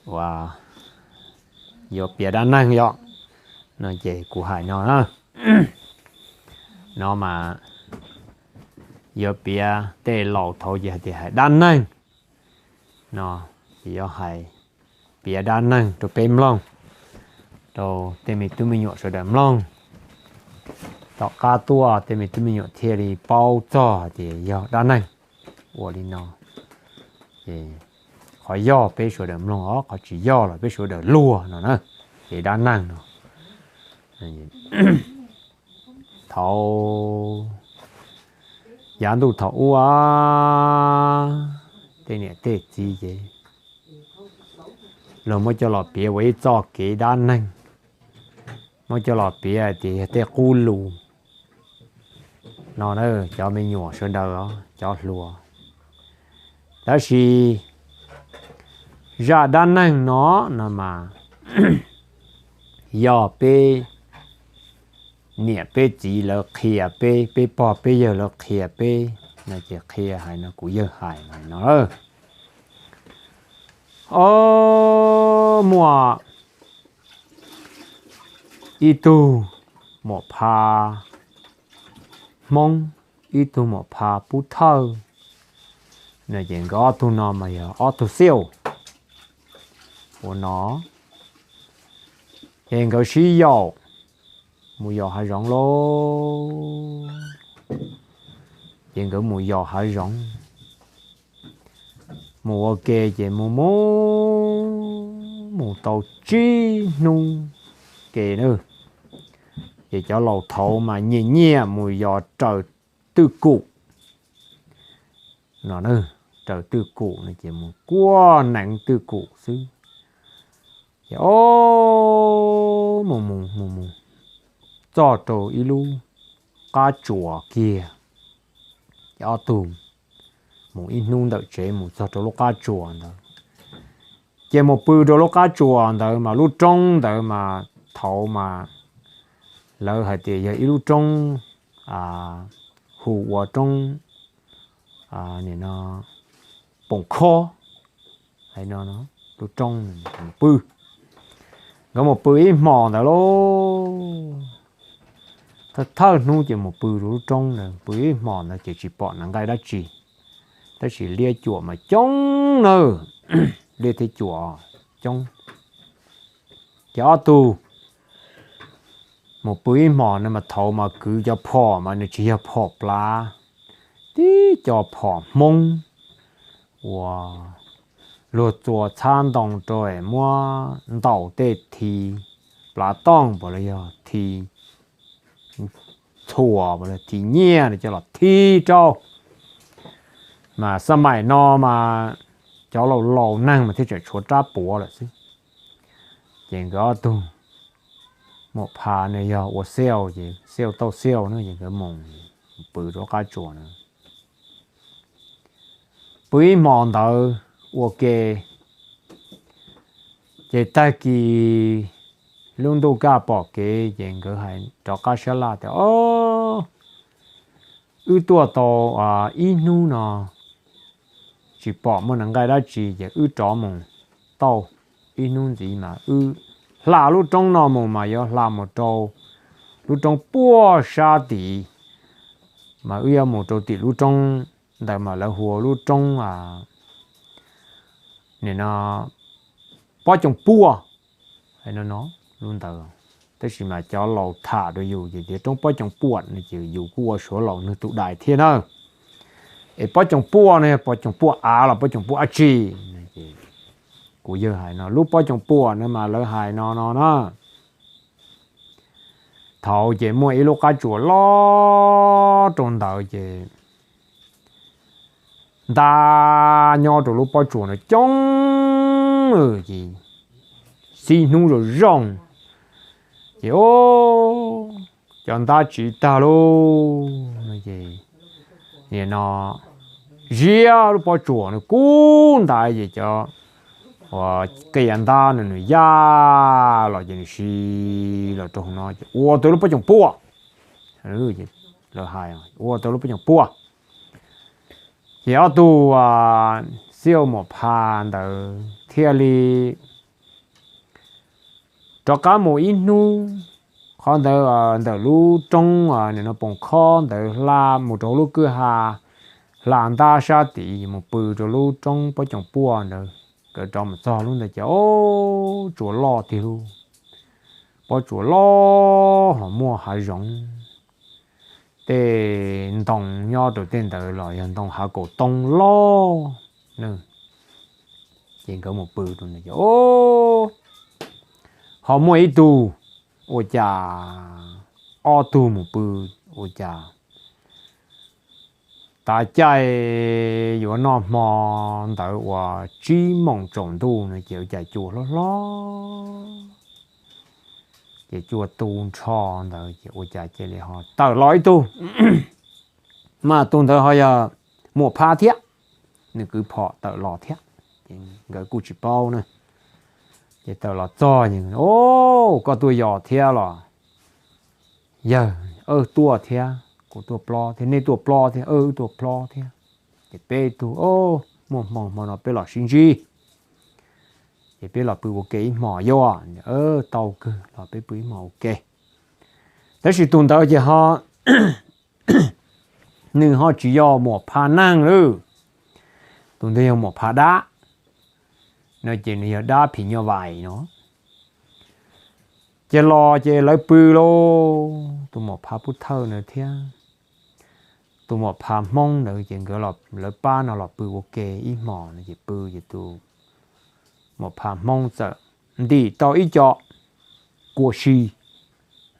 uas yuav piav dab neeg yom, no ces kuv hais no na, no mas yuav piav tej laus thaud ces hais tias hais dab neeg no, ces yuav hais piav dab neeg rau peb mloog, rau tej me tub me nyuam sawv daws mloog. Tom qab tuaj tej me tub me nyuam thiaj li paub txog hais tias yog dab neeg. Ua li no, ces qhov yog peb sawv daws mloog os, qhov tsis yog los peb sawv daws luag no na. Ces dab neeg no, thaum yav ntuj thaum ub, tej niam tej txiv ces luag muab coj los piav ua ib txoj kev dab neeg, muab coj los piav hais tias yog tej qub lus no na, cov me nyuam sawv daws os, cov hluas. Tab sis zaj dab neeg no, no mas yog peb niam peb txiv lawv qhia peb, peb pog peb yawg lawv qhia peb no ces qhia hais no, kuv yawg hais no. Ob, muaj ib tug muam pha Hmoob, ib tug muam pha Pub Thawj no, ces nkawd ob tug no mas yog ob tug xiaj ua no, ces nkawd sib yaum mus yos hav zoov lauj. Ces nkawd mus yos hav zoov, mus ua ke ces mus mus mus tau tsib hnub ke na, ces cov laus thaud mas nyiam nyiam mus yos raws twj kum no, raws twj kum no ces mus kuaj neev twj kum xwb. Ces ob, mus mus mus mus txog rau ib lub qab tsuas kiag, ces ob tug mus ib hnub ntawm tsev mus txog rau lub qab tsuas ntawd, ces mus pw rau lub qab tsuas ntawd mas lub roob ntawd mas thaud mas lawv hais tias yog ib lub roob hu ua roob, nim no, Poom Khob, hais no, lub roob mus pw. Nkawd mus pw ib hmos ntawd lauj, thawj thawj hnub ces mus pw rau lub roob ntawd, pw ib hmos ntawd ces tsis pom neev nqaij dab tsi, tab sis liab cuam mas coob nawb, liab thiab cuam coob. Ces ob tug mus pw ib hmos no mas thaud mas kwv cov phom mas nws tsis yog phom plab, tib co phom Hmoob uas luag txua txhab ntoo rau es muab ntaus tej thi plav tooj puas los yog thi txhuas puas los thi nyiaj no coj los thi rau. Mas xab maim no mas cov laus laus neeg mas thiaj tseem tshuav rab puav lawm xwb. Ces nkawd ob tug muam pha no yog ua xiaj ces xiaj tauj xiaj na, ces nkawd mus pw rau qab tsuas na, pw ib hmos ntawd ua ke, ces tag kis lub ntuj kaj pom kev ces nkawd hais rov qab sab laj tias, Ob, wb tuaj tau ib hnub no tsis pom muaj neev nqaij dab tsi, ces wb rov mus tau ib hnub ntxiv mas wb hla lub roob no mus mas yuav hla mus rau lub roob puag sab tid, mas wb yuav mus rau tim lub roob ntawd mas lawv hu ua lub roob, nim no, Pob Coom Puaj, hais no no, lub ntawd. Tab sis mas cov laus tham rau yus ces tias roob Pob Coom Puaj no ces yus kuj ua Suav laus nwg tus dais thiab na. Es Pob Coom Puaj no yog Pob Coom Puaj av los Pob Coom Puaj dab tsi? Kuv yawg hais no, lub Pob Coom Puaj no mas lawv hais no no na. Thaud ces muaj ib lub qab tsuas loj rau ntawd ces ntab nyob rau lub pob tsuas no coob, ces xib hnub zoo zoo, ces cov ntab tsiv tag lauj no ces nim no ziab lub pob tsuas no kub ntaiv ces cov qias ntab no nws ya los ces nws si los rau hauv no ces ua tau lub Pob Coom Puaj. Lawv hais ua tau lub Pob Coom Puaj. Ces ob tug Xiaj Muam Phas ntawd thiaj li rov qab mus ib hnub, qhov ntawd ntawm lub roob, nim no Poom Khob ntawd hla mus rau lub kwj ha hla ntab sab tid mus pw rau lub roob Pob Coom Puaj ntawd. Nkawd rov mus txog lub ntawd ces, o, tsuas loj tiag lauj. Pob tsuas loj ho muaj hav zoov, tej ntoo nyob rau tej ntawd los yog ntoo hav kaum toob loj na. Ces nkawd mus pw rau ntawd ces, o, ho muaj ib tug, ua cas ob tug mus pw, ua cas tav caij yuav noj hmo ntawd uas tsib moos tsaus ntuj no ces ua cas cua hlob hlob, ces cua tu nrho ntawd ces ua cas cia li ho tawm los ib tug. Mas tus ntawd ho yog Muam Phas thiab, nws kwv phom tawm los thiab, ces nkawd kuj tsis paub na. Ces tawm los txog, o, koj tuaj yos thiab los? Yawg, wb tuaj thiab, kuv tuaj plob thiab, nej tuaj plob thiab, wb tuaj plob thiab. Ces peb tug, o, muaj hmoo hmo no peb los sib ntsib, ces peb los pw ua ke ib hmos, yuav, tau kawg, los peb pw ib hmos ua ke. Tab sis tus ntawd ces ho, nws ho tsis yog Muam Phas neeg lawm, tus ntawd yog Muam Phas dab no, ces nws yog dab phim nyuj vais no. Ces los ces lawv pw lauj, tus Muam Phas Pub Thawj na thiab tus Muam Phas Hmoob ntawd ces nkawd, lawv pab no los pw ua ke ib hmos no ces pw ces tus Muam Phas Hmoob txawm ntim tau ib co kua si,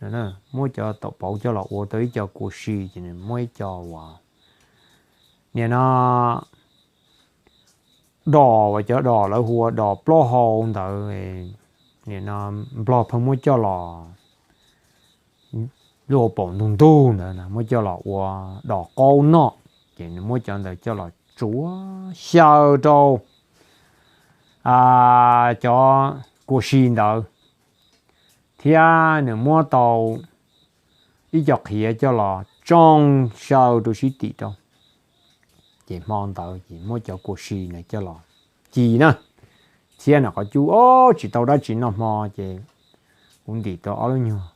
muab cov taum pauv coj los ua tau ib co kua si ces nws muab ib co uas, nim no dos uas cov dos lawv hu ua dos plaub hau ntawd, nim no Nplog pheej muab coj los, lub hauv paus ntug ntug ntawd muab coj los ua dos qaub noj, ces nws muab cov ntawd coj los tsuav xyaw rau cov kua si ntawd, thiab nws muab tau ib co qhiav coj los tsoo xyaw rau sib tim rau. Ces hmo ntawd ces muab cov kua si na coj los ci na, thiab nws qhov cub, o, tsis tau dab tsi noj hmo ces kuv ntim tau ob lub nyuag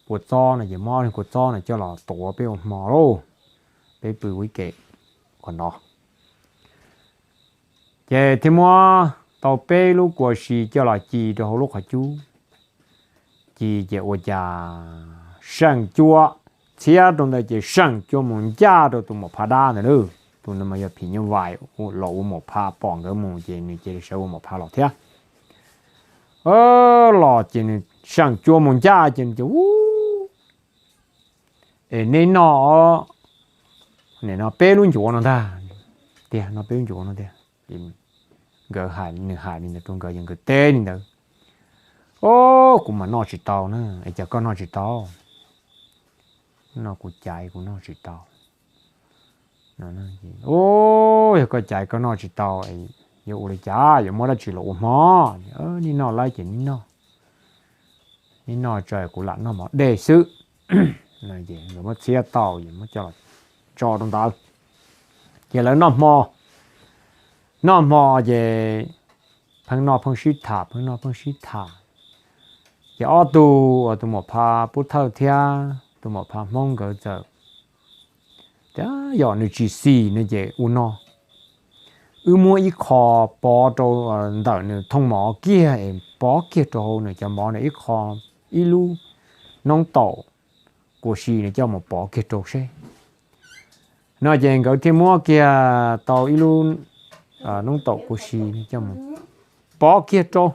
kua txob no ces muab ob lub kua txob no coj los tuav peb ua hmo lauj, peb pw ua ib ke qhov no. Ces thiaj muab tau peb lub kua si coj los ci rau hauv lub qhov cub, ci ces ua cas seem cua, txhiab rau ntawd ces seem cua mus ncaj rau tus Muam Phas dab ntawd lauj. Tus ntawd mas yog phim nyuj vais los ua Muam Phas, pom nkawd mus ces nws cia li sawv ua Muam Phas los thiab. Los ces nws seem cua mus ncaj ces nws tias, u, es neb noj, nim no peb lub ncuav no ntag, tiag, noj peb lub ncuav no tiag. Nkawd hais, nws hais li ntawd rau nkawd ces nkawd teb li ntawd, o, kuv mas noj tsis tau na. Es cas koj noj tsis tau? No kuv caiv kuv noj tsis tau. O, yog koj caiv koj noj tsis tau, yuav ua li cas, yuav muab dab tsi los ua hmo? Neb noj lawm ces neb noj, neb noj tso kuv lam noj mov dej xwb. Nkawd muab txhiab tau es muab coj los tso rau ntawd. Ces lawv noj hmo, noj hmo ces pheej noj pheej sib tham, pheej noj pheej sib tham. Ces ob tug uas tus Muam Phas Pub Thawj thiab tus Muam Phas Hmoob nkawd txawm tias, yog nws tsis xis no ces ua no, wb muab ib qho pov rau ntawm nws thooj mov kiag es pov kiag rau hauv nws cov mov na, ib qho, ib lub noob taum kua si nws coj mus pov kiag rau seb. No ces nkawd thiaj muab kiag tau ib lub noob taum kua si coj mus pov kiag rau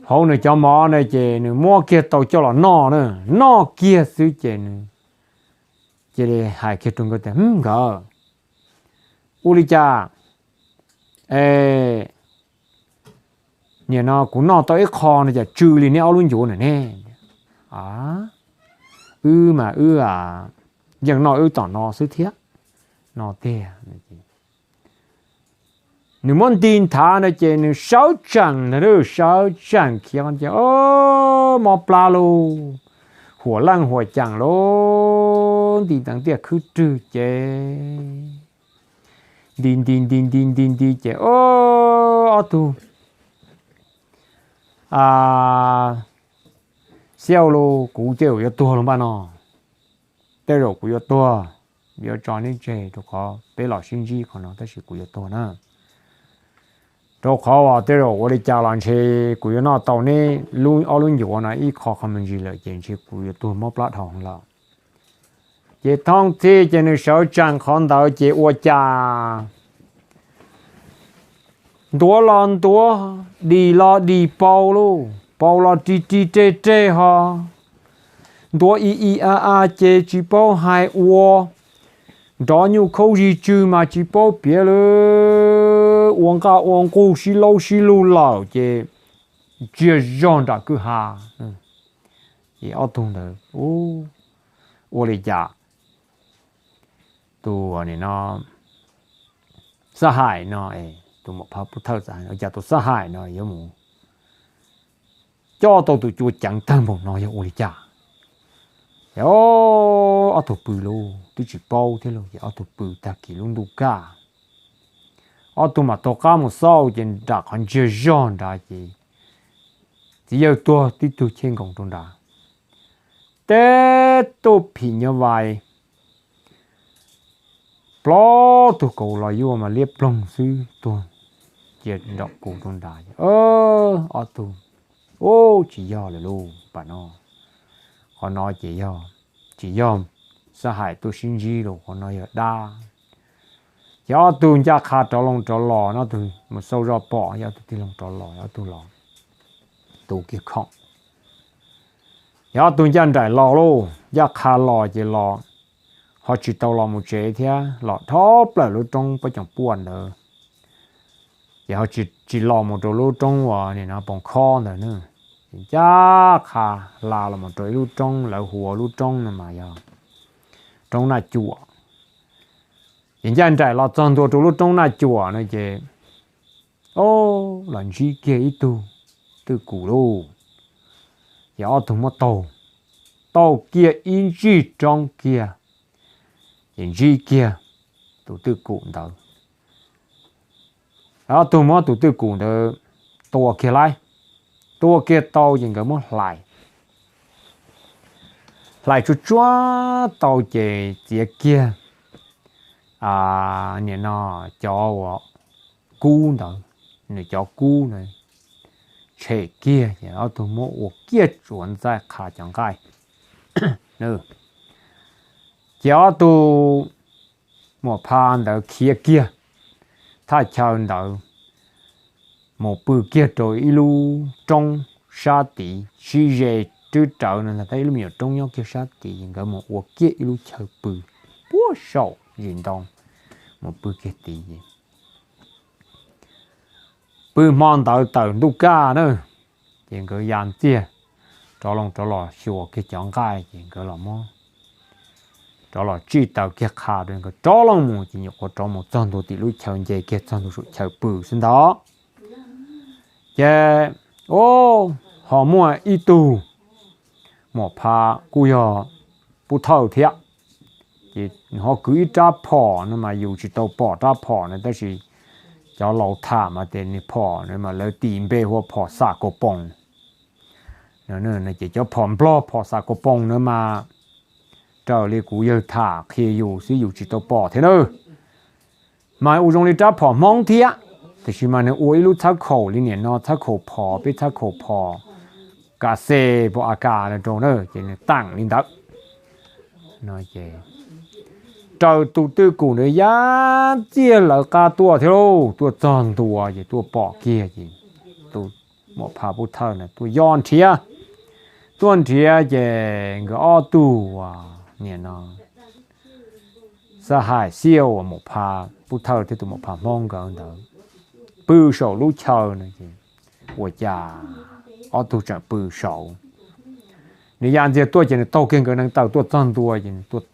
hauv nws cov mov na, ces nws muab kiag tau coj los noj na. Noj kiag xwb ces nws cia li hais kiag rau nkawd tias, nkawd, ua li cas es nim no kuv noj tau ib qho no cas tsw li neb ob lub ncuav na ne? Wb mas wb yeej noj wb tom no xwb thiab no tiag. Nws muab nti nthav no ces nws sawv tsees ntag, sawv tsees khiav ces mob plab lauj, huam leej huam ceem lauj, nti teev tiaj khwb rwg ces nti nti nti nti nti nti ces ob tug, a, xiab lauj, kuv tej zaum yuav tuag lauj npaj no, tej zaum kuv yuav tuag, yuav tso neb tseg rau qhov peb los sib ntsib qhov no tab sis kuv yuav tuag na. Rau qhov uas tej zaum ua li cas los ntshe kuv yuav noj tau neb lub, ob lub ncuav no ib qho qhov me ntsis lawm ces ntshe kuv yuav tuag mob plab dhau lawm. Ces thooj txhij ces nws sawv tsees qhov ntawd ces ua cas ntuav los ntuav, dim los dim pau lauj, pau los ri ri reg reg ho, ntuav i i a a ces tsis paub hais ua, nrov nyuj khaub zig tswg mas tsis paub piav lawm, ua nqaj ua nqug sib laub sib lug lawm ces ntsiag zog nram kwj ha. Ces ob tug ntawd ua li cas, tus no xab hais no, tus muam pha pub thawj xab hais, ua cas tus xab hais no yuav mus coj tau tus cua ceev tag npaum no yog ua li cas? Ces ob tug pw lauj, twb tsis paub thiab lauj, ces ob tug pw tag kis lub ntuj kaj, ob tug mam taug qab mus xauj ces nram qhov ntsiag zog nrad ces txiv yawg tuag tib tug chej nkoos rau nrad, teb tuj phim nyuj vais, plaub tug kaus los yuaj mas liab ploog xwb tuag cia nraum kuv rau nrad. Ob tug, ub, tsis yog lawm lauj pas no, qhov no ces yog, tsis yog xab hais tuaj sib ntsib lauj, qhov no yog dab. Ces ob tug ncaj qha rov loo rov los, ob tug mus xauj zoj pom, ob tug tig loo rov los, ob tug los tu kiag khoom. Ces ob tug ncaj nraim los lauj, ncaj qha los ces los ho tsis tau los mus tsev thiab, los dhau plaws lub roob pob coom puaj ntawd. Ces ho tsis los mus rau lub roob uas nim no poos khob ntawd na, ces ncaj qha hla los mus rau ib lub roob lawv hu ua lub roob no mas yog roob Naj Cuam. Ces ncaj nraim los txog ntua rau lub roob Naj Cuam no ces, o, los ntsib kiag ib tug twj kum lauj. Ces ob tug muab taug, taug kiag ib ntsig roob kiag, ces ntsib kiag tus twj kum ntawd. Ob tug muab tus twj kum ntawd tua kiag lauj, tua kiag tau ces nkawd muab hlais, hlais tsuag tsuag tau ces txiav kiag, nim no, cov uas kub ntawd, nws cov kub ntawd tshem kiag ces ob tug muab ua kiag tsuav ntxaij qha cov nqaij. Ces ob tug muam pha ntawd khiav kiag thaj chaw ntawd mus pw kiag rau ib lub roob sab tid, sib ze twb rawv no ntag, tab ib lub me nyuam roob nyob kiag sab tid, nkawd mus ua kiag ib lub chaw pw puag saum zis ntoo, mus pw kiag tid. Pw hmo ntawd tawm ntuj kaj na, ces nkawd ya ntxiag rov loo rov los xyuas kiag cov nqaij ces nkawd los muab rov los tsij taws kiag qha rau nkawd rov loo mus ces nyuam qhuav rov mus txog ntua tim lub chaw, nce kiag txog ntua saum chaw pw xwb ntag. Ces, o, ho muaj ib tug muam pha kuj yog pub thawj thiab, ces nws ho kwv ib rab phom no mas yus tsis tau pom rab phom no tab sis cov laus tham mas tias nws phom no mas lawv tis npe hu ua phom xav kaus poos. Ces cov phom nplog phom xav kaus poos no mas raws li kuv yawg tham qhia yus xwb yus tsis tau pom thiab na. Mas ua zoo li rab phom Hmoob thiab, tiam sis mas nws ua ib lub txhab khaum li nim no txhab khaum phom, peb txhab khaum phom kas xes pom a kas no rau na, ces nws teem li ntawd. Raws tus twj kum ntawd ya ntxiag lawv qab tuaj thiab lauj, tuaj txog ntua ces tuaj pom kiag ces tus muam pha pub thawj na tuaj yos nrhiav, tuaj nrhiav ces nkawd ob tug uas nim no xab hais xiab uas muam pha pub thawj thiab tus muam pha Hmoob nkawd ntawd pw saum lub chaw no ces ua cas ob tug tseem pw saud. Nws ya ntxiag tuaj ces nws taug kiag nkawd neev taw tuaj txog ntua ces nws tuaj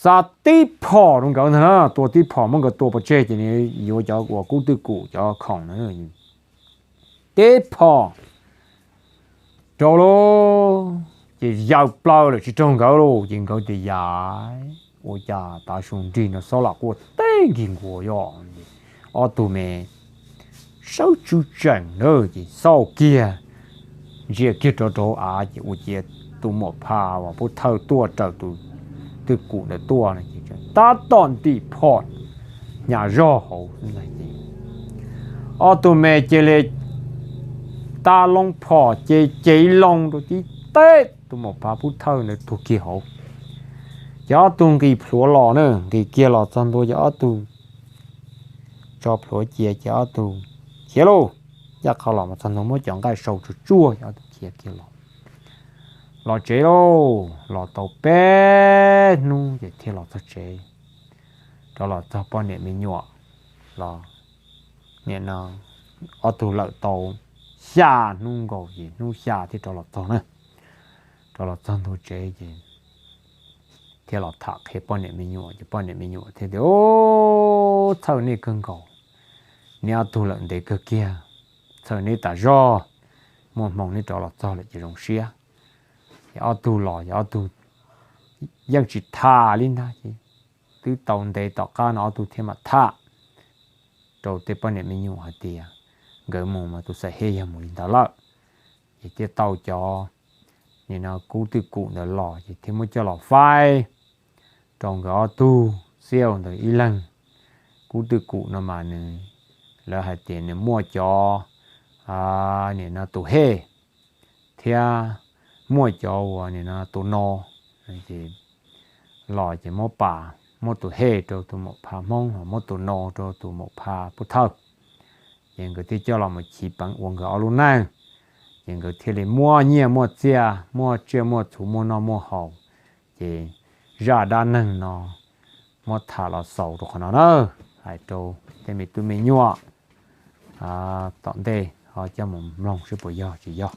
xa tib phom rau nkawd ntag na, tua tib phom muab nkawd tua pov tseg ces nws yuav cov uas kub twj kum cov khoom na, tib phom rau lauj, ces yaws plaws lawm tsis raug nkawd lauj, ces nkawd tias yam Ua cas tav su nrig no xob lam quaj teb nkig nkuas yom. Ob tug me sawv tsw tseem na ces xauj kiag, ntsia kiag rau rau av ces ua ciav tus muam pha uas pub thawj tuaj raws tus twj kum ntawd tuaj no ces tab tom ntim phom hnyav zog hauv xwb ntag ces ob tug me cia li ta loo phom ces cev loo rau tib teb tus muam pha pub thawj ntawd tuag kiag hauv. Ces ob tug nqis plhuav los na, nqis kiag los txog ntua ces ob tug tso plhuav cia ces ob tug khiav lauj. Ncaj qha los mas txog ntua muab cov nqaij sau tsuag tsuag ces ob tug khiav kiag los. Los tsev lauj, los tau peb hnub ces thiaj los txog tsev. Rov los txog poj niam me nyuam los, nim no ob tug lawm tau xya hnub nkaus ces hnub xya thiaj rov los txog na. Rov los txog ntua tsev ces thiaj los tham qhia poj niam me nyuam ces poj niam me nyuam thiaj tias, Txhawj nej kawg nkaus, neb ob tug lawm ntev kawg kiag, txhawj neb tas zog, muaj hmoo neb rov los txog lawm ces zoo siab. Ces ob tug los ces ob tug yeej tsis tham li ntag ces twb tau ntev tom qab no ob tug thiaj mam tham rau tej poj niam me nyuam hais tias nkawd mus mas tus Xais Hej yog mus li ntawd lawm. Ces thiaj tau cov nim no kub twj kum ntawd los ces thiaj muab coj los faib rau nkawd ob tug xiaj ntawd ib leeg. Kub twj kum no mas nws, lawv hais tias nws muaj cov nim no tus hej thiab muaj cov uas nim no tus no, ces los ces muab pas, muab tus hej rau tus maum pha Hmoob, muab tus no rau tus maum pha Pub Thawj. Ces nkawd thiaj coj los mus chiv peev ua nkawd ob lub neej, ces nkawd thiaj li muaj nyiaj muaj txiaj, muaj tsiaj muaj txhuv, muaj noj muaj haus. Ces zaj dab neeg no muab tham los xaus rau qhov no na, hais rau tej me tub me nyuam tom ntej ho coj mus mloog seb puas yog tsis yog.